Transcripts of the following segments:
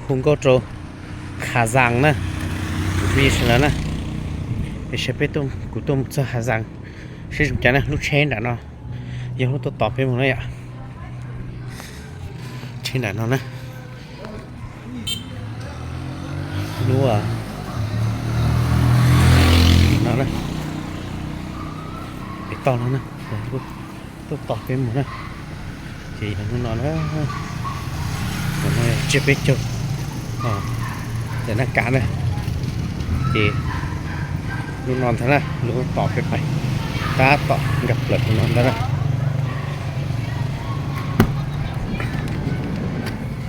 Hu nkauj rau Hà Giang na, tus phooj ywg sawv daws na. Es saib peb, kuv tuaj mus txog Hà Giang seb zoo cas na. Lub tsheb nram no yog lub tuaj tos peb mus na yom. Tsheb nram no na. Lub no na, pem toj no na, tuaj tos peb mus na. Ces yog hnub no na, tsiab peb caug, ntawm Naj Kav na. Ces lub no ntag na, lub tom peb pais, tab tom nkag plaws tus no ntag na.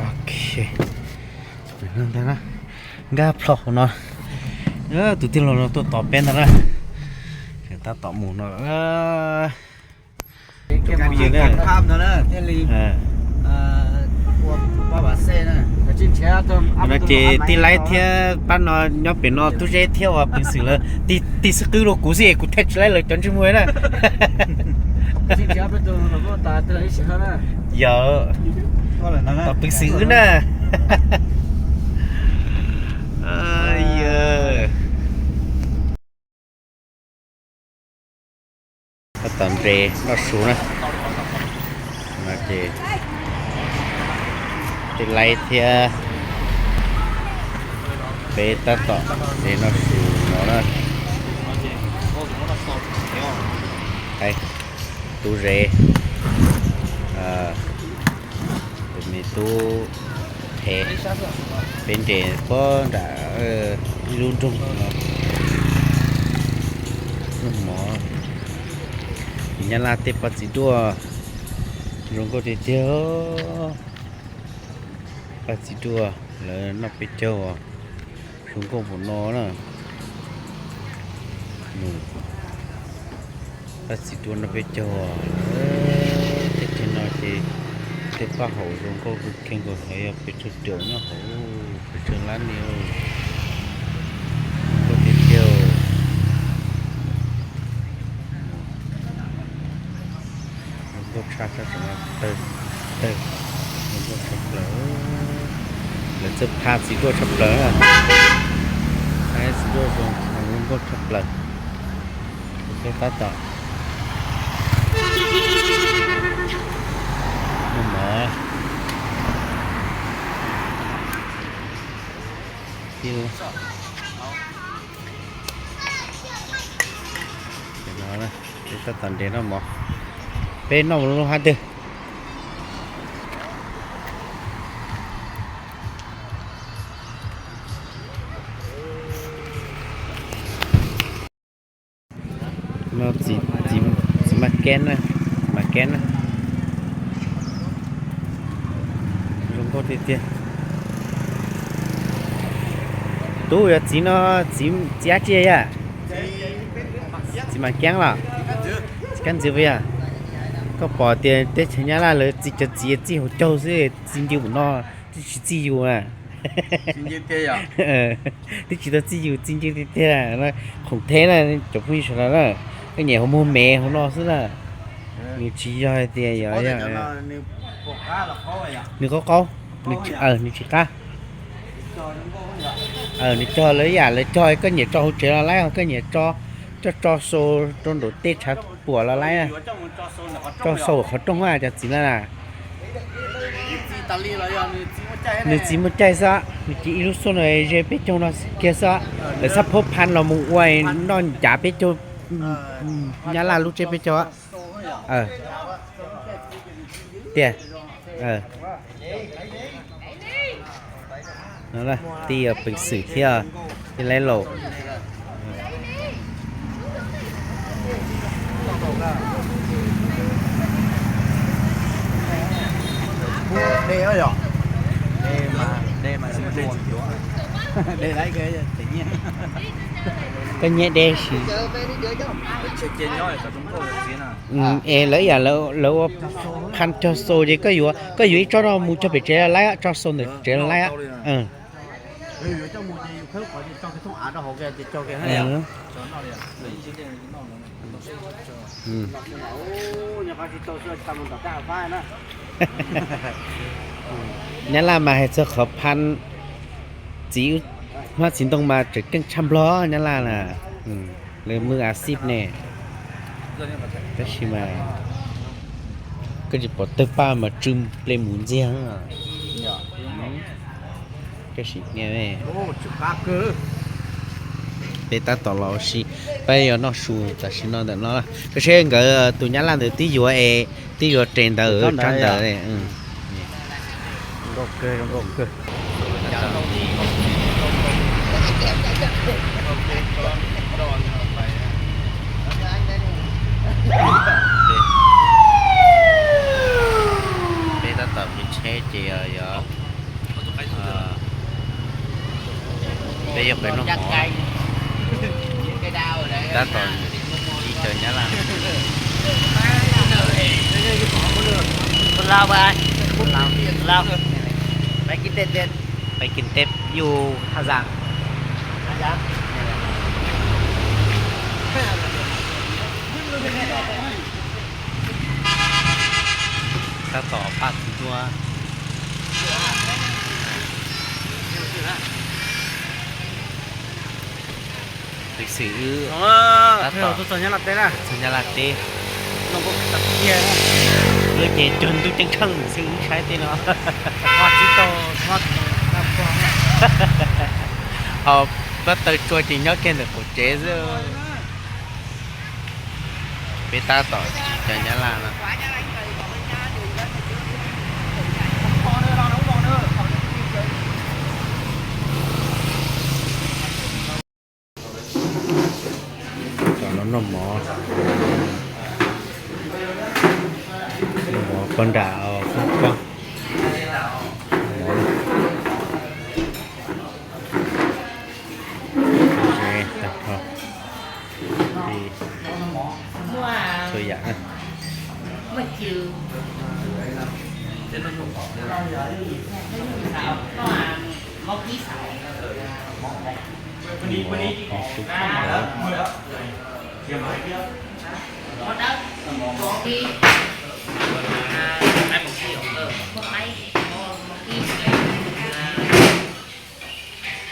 Ok, ntag na, nkag plho hauv no. Tus tij laug no tuaj tos peb ntag na, tab tom mus no. No ces tij laib thiab pab no nyob pem no tub zeb thiab uas peev xwm lawm, tij xwb qwb rau kuv xwb es kuv thiaj tsis laib lawv cov ntsej muag na. Yog, tos peev xwm wb na. Tab tom nres noj su na. No ces tij laib thiab peb tab tom nres noj su no na. Tub Zeb, tus me tub phem, peb nres puag nram ib lub nroog no, noj mov. Nyab Laj tej paj txiv duaj zoo nkauj tiag tiag. Paj txiv duaj lawv noj peb caug, zoo nkauj npaum no na. Paj txiv duaj noj peb caug. Teb chaws no ces tej paj haum zoo nkauj kawg kiag nkaus, yog pes tsawg caum nyob hauv, pes tsawg lab ni. Nkauj tiag tiag. Zoo nkauj tshaj, tshaj tseem tawg, tawg, zoo nkauj tshaj plaws. Lawv txawj phaj txiv duaj tshaj plaws na. Phaj txiv duaj zoo, zoo nkauj tshaj plaws. Peb tab tom noj mov. Peb tab tom nres noj mov, peb noj mus lub hab twg. No txiv, txiv mas keb na, txiv mas keb na. Zoo nkauj tiag tiag. Tub, yog txiv no, txiv dab tsi yom? Txiv mas keeb los? Txiv kab ntxwv puas yog? Koj pom tias teb chaws Nyab Laj lawv txi cov txiv txij hauv caug xwb, txi ncw npaum no, twb tsis txij yus na. Twb tsis tau txij yus, txi ncw tiag tiag. Khoom theb na, cov phooj ywg sawv daws na, koj nyiam hauv muag mev hauv no xwb na. Nws tsis yog hais tias yog, nws qaub qaub, nws tsis qab. Nws cog lawv yam lawv cog, koj nyiam tso hauv tsev los laib, koj nyiam tso, coj tso xau rau nraum tej tshav puam los laib. Tso xau qhov rooj a, cov txiv na. Nws txiv muaj caij xwb, nws ces ib lub xub no ze peb caug no kiag xwb. Lawv xab phaub phan los mus ua noj ncav peb caug, Nyab Laj lub tsheb peb caug. Tiag. Tij peev xwm thiab, tij laib laus. Koj nyiam deb si. Es lawv yam lawv ua phan cog xau ces koj yuav, koj yuav ib tsob no mus cog pem tsev los laib, tso xau ntawm tsev los laib. Nyab Laj mas hais txog qhov phan, Txiv, hmab txiv ntoo mas tseem ceeb tshaj Nplog Nyab Laj na. Lawv muaj a xib ne. Tab sis mas koj tsis pom tawg paj mas tsw nplej mus ntxiag. Koj sim nias, peb tab tom los ua si, peb yuav noj su tam sim no ntawm no. Koj saib nkawd tus Nyab Laj ntawd twb yuav es, twb yuav res ntawd, rab ntawd. Peb tab tom pw tsheb ces yog, peb yuav pem noj mov. Tab tom ib cov Nyab Laj. Pais Kiv Teb yug Has Zas. Tab tom paj txi dua. Tab xwm wb tab tom txog Nyab Laj teb. Wb ces cuag ntuj ceeb tsheej xwb wb saib tej no. Ho pab taw tsua ces nyob kiag ntawm qaum tsev xwb. Peb tab tom tsis cov Nyab Laj no. Tom no noj mov, noj mov pob nram pob. Txhua yam na.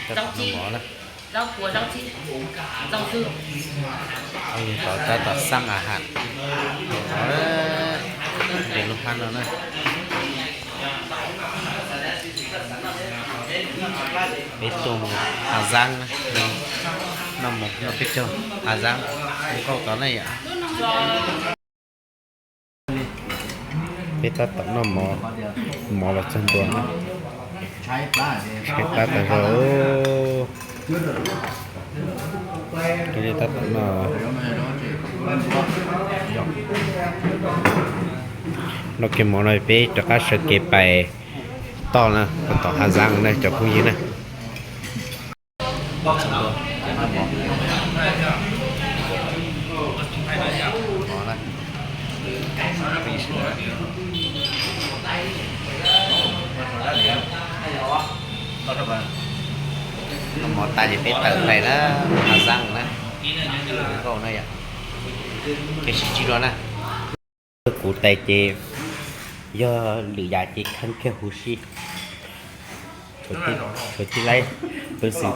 Tab tom noj mov na. Tab tom xab a has, ntes lub hab no na. Peb tuaj mus Has Zas na, noj mov noj peb caug Has Zas, nkauj tod na yom. Peb tab tom noj mov, mov los txog ntua, tshaib plab tas zog. Tab tom noj, noj kiag mov no peb rov qab sawv kev pais toj na, pais tom Has Zas na cov phooj ywg na. Noj mov tas ces peb tawm tais na, Has Zas na, nkauj na yom. Ces sib ntsib dua na. Kuv tais ces yog lwm yam ces kheev kiag huv si. Tshuav tij laib peev xwm,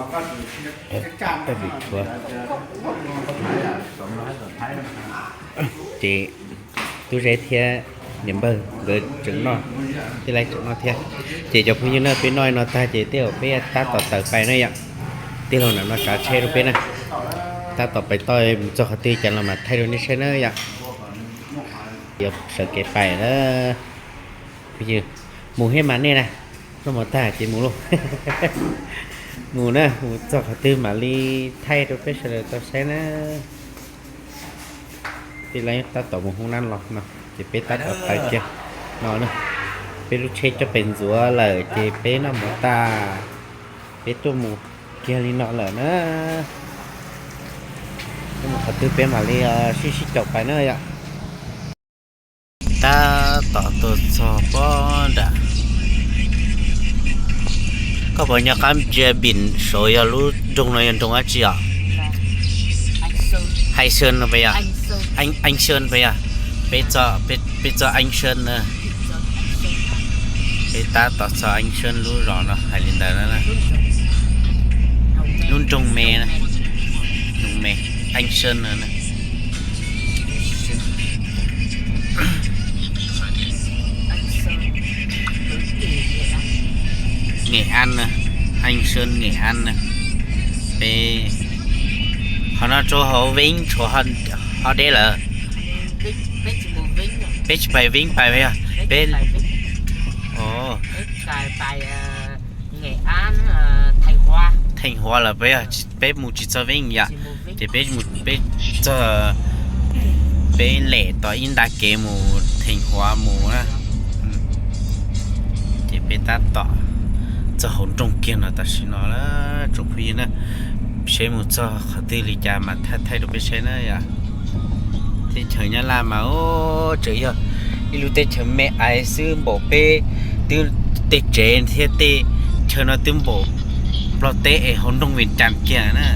tshuav ces tub Zeb thiab niam npawg nkawd tseem noj, tij laib tseem noj thiab. Ces cov phooj ywg na, peb noj no tag ces tej zaum peb tab tom tawm pais na yom. Tij laug ntawm no tsav tsheb rau peb na, tab tom pais toj mus txog qhov twg cas los mas thaij rau nej saib na yom. Yuav sawv kev pais na. Phooj ywg, mus thiab mas nej na, noj mov tag ces mus lauj. Mus na, mus txog qhov twg mam li thaij rau peb sawv daws tau saib na. Tij laug tab tom mus hoob nab los no ces peb tab tom tawm kiag no na. Peb lub tsheb coj pem ntxuav lawm ces peb noj mov tas, peb tuaj mus kiag li no lawm na. Tuaj mus qhov twg peb mam li sib sib caum pais na yom. Tab tom tuaj txog pob nram. Koj puas nco qab ntsia bim saud yog lub nroog no yog nroog dab tsi os? Hais Xees no puas yog? Ees Xees puas yog? Peb txog Ees Xees na. Peb tab tom txog Ees Xees lub zos no hais li ntawd na. Sơn no. Nghệ An no, Anh Sơn, Nghệ An no. Peb qhov no rau hauv Vĩnh tshuav ho deb lawm. Peb tsis pais Vĩnh pais yog peb, Thanh Hóa lawm peb, peb mus tsis txog Vĩnh yom. Ces peb mus peb txog, peb lem tom ib nta kev mus Thanh Hóa mus na. Ces peb tab tom txog hauv nroog kiag no tam sim no lawm tsoom phooj ywg na. Seb mus txog qhov twg li cas mas thaij thaij rau peb saib na yom. Teb chaws Nyab Laj mas tseem yog ib lub teb chaws me ais xwb npaum peb, twb tej tsev thiab tej chaw no twb npaum Nplog teb es hauv nroog Vias Cas kiag na.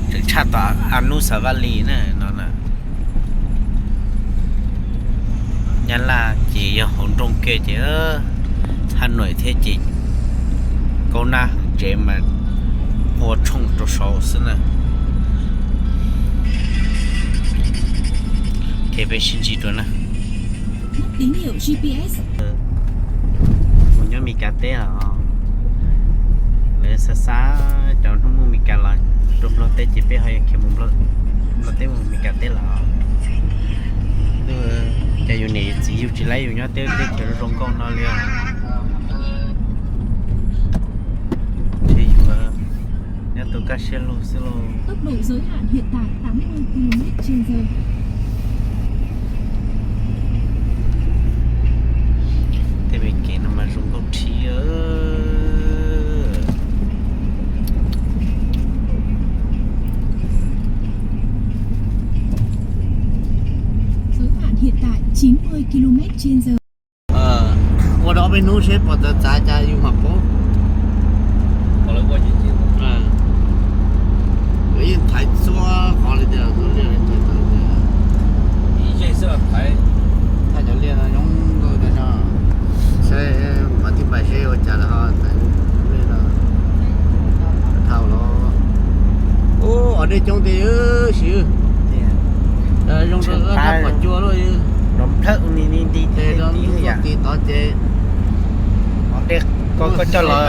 Tseem tshaj tom Anus Xas Vaj Lis na no na. Nyab Laj ces yog hauv nroog kiag ces Hà Nội thiab ces kaub nab heev tsev mas ua tshooj rau saud xwb na. Ces peb sib ntsib dua na. Mus nyob Mes Kas teb os. Lawv xa xa cov hnub mus Mes Kas los rau Nplog teb ces peb ho yuav khiav mus Nplog teb mus Mes Kas teb los. Cas yus niam yus txiv yus tsis laib yus nyob teb teb chaws zoo nkauj no li os. Ces yus nyob tus kaj siab lug xwb lauj. Tốc độ giới hạn hiện tại tám mươi ki lô mét trên giờ. Tej me kev no mas zoo nkauj thiab. Giới hạn hiện tại chín mươi ki lô mét trên giờ. Ua rau ob peb hnub seb puas txawv txav cas yus mam paub. Kuv yeej thaiv txhua qhov li tias, thaij cov liaj no zoo nkauj tiag no. Saib mas tib npais seb ua cas lawm ho txawm li no. Dhau los. Ub, ua dej coob tiag siv. Zoo rau tab pom cua luaj. Nplhawm ni ni nti tes rau ntuj ti tod ces. Ua dej, koj coj los.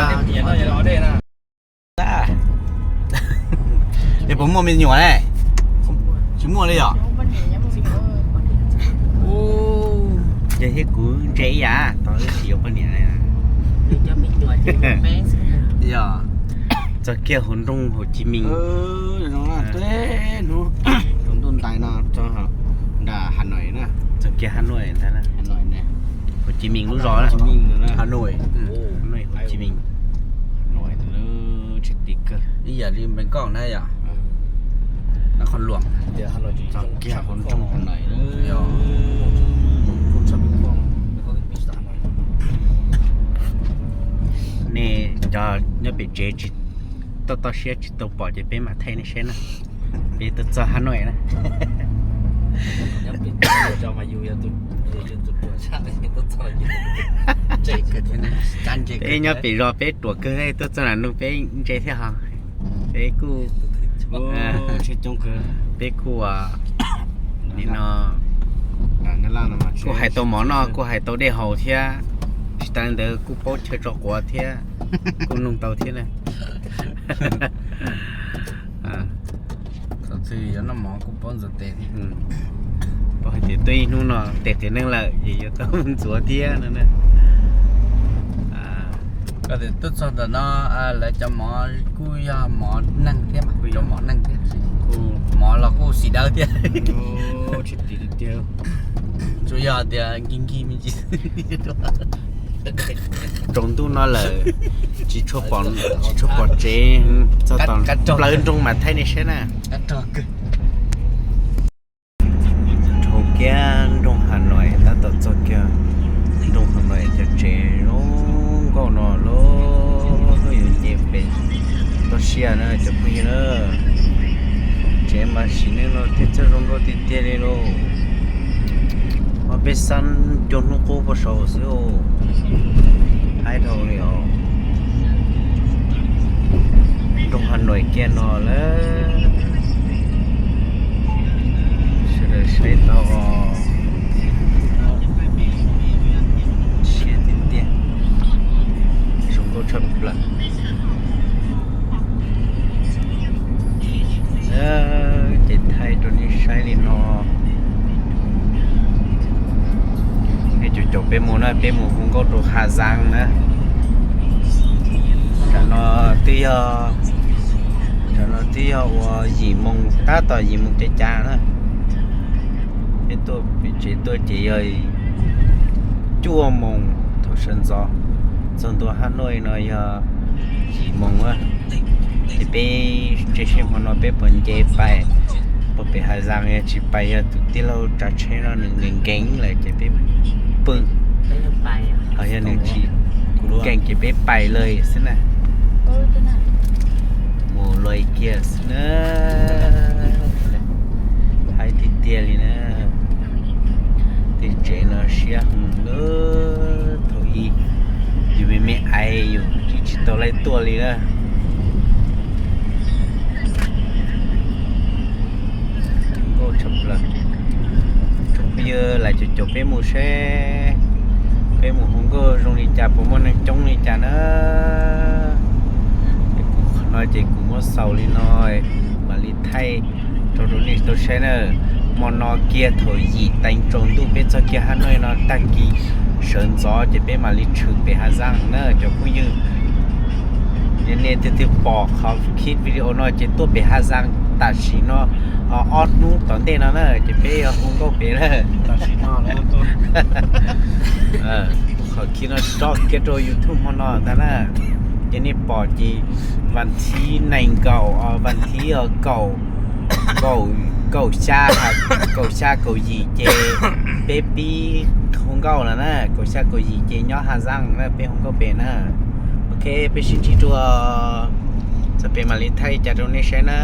Es puas muaj me nyuam ne? Tsis muaj li yom? Yog thiab kuv ntse ib yam, tau wb tsis yuav poj niam. Yog. Txog kiag hauv nroog Hồ Chí Minh. Hnub tus ntuj ntais no txog nram Hà Nội na. Txog kiag Hà Nội ntag na. Hồ Chí Minh lub zos na. Hà Nội. Hà Nội, Hồ Chí Minh. Ib yam li Bangkok na yom. Nab qhov luam. Txog kiag hauv nroog Hà Nội. Nej cov nyob pem tsev tsis tau toj siab tsis tau pom ces peb mam thaij nej saib na. Peb tuaj txog Hà Nội na. Peb nyob pem zos peb ruam kawg, tuaj txog nram nroog peb ntse thiab ho. Peb kuj, peb kuj, nim no kuj hais tau mov noj, kuj hais tau dej haus thiab. Tsis tas li ntawd kuj paub chaw tso quav thiab, kuj noog tau thiab na. Thaum twg yuav noj mov kuj paub ntxuav tes thiab. Paub hais tias tuaj ib hnub no tes qias neeb lawm ces yuav tau ntxuav thiab no na. Tuaj txog ntawm no, lawv cov mov kuj yog mov neeg thiab mas, kuj yog mov neeg thiab. Mov los kuj xis dawb thiab. Tsis tiag tiag. Tsuas yog tias nkig nkig me ntsis. Tsaus ntuj no lawm, tsis tshua pom, tsis tshua pom tsev, txog tom plawv nroog mas thaij nej saib na. Dhau kiag nroog Hà Nội, tab tom txog kiag nroog Hà Nội, cov tsev zoo nkauj no lauj, yuav nce pem toj siab na cov phooj ywg na. Tsev mas sim neej no thiaj txawj zoo nkauj tiag tiag li lauj. Ob peb xab cuaj hnub qub puag saud xwb, haib dhau li os. Nroog Hà Nội kiag no lawm. Peb tau siab tiag tiag, zoo nkauj tshaj plaws. Ces thaij rau nej saib li no. Peb caum caum peb mus na, peb mus hu nkauj rau Has Zaas na. Tam no twb yog, tam no twb yog ua yim moos, tab tom yim moos caj cas na. Peb tuaj pem tsev tuaj ces yog cuaj moos thaum sawv ntxov, txog ntua Has Nois no yog yim moos. Ces peb tsev seb hmo no peb puas nce pais, puas pem Has Zaas, yog tsis pais yog tus tij laug tsav tsheb no nws nkees lawm ces peb pw, ho yog nws tsis nkees ces peb pais lawm xwb na. Mus luag kiag xwb na. Haib tiag tiag li na. Tej tsev no siab heev lawm, thaum ub yus me me ais yus tsis tau laib tuaj li na. Nkauj tshaj plaws. Tsoom phooj ywg, lais caum caum peb mus seb peb mus hu nkauj zoo li cas, puas muaj neeg coob li cas na. Qhov no ces kuv muab xaus li no, mam li thaij rau rau nej tau saib na. Hmo no kiag thaum yim teev tsaus ntuj peb txog kiag Has Nois no, tag kis sawv ntxov ces peb mam li tshwm pem Has Zaas na cov phooj ywg. Yog nej twg twg pom qhov clip video no ces tuaj pem Has Zaas tam sim no ob hnub tom ntej no na, ces peb yuav hu nkauj pem na. Qhov clip no tso kiag rau YouTube hmo no ntag na. Ces nej pom ces vas thib nees nkaum, vas thib kaum, kaum, kaum xya, kaum xya kaum yim ces peb pib hu nkauj lawm na. Kaum xya kaum yim ces nyob Has Zaas na, peb hu nkauj pem na. Ok, peb sib ntsib dua, txog pem mam li thaij li cas rau nej saib na.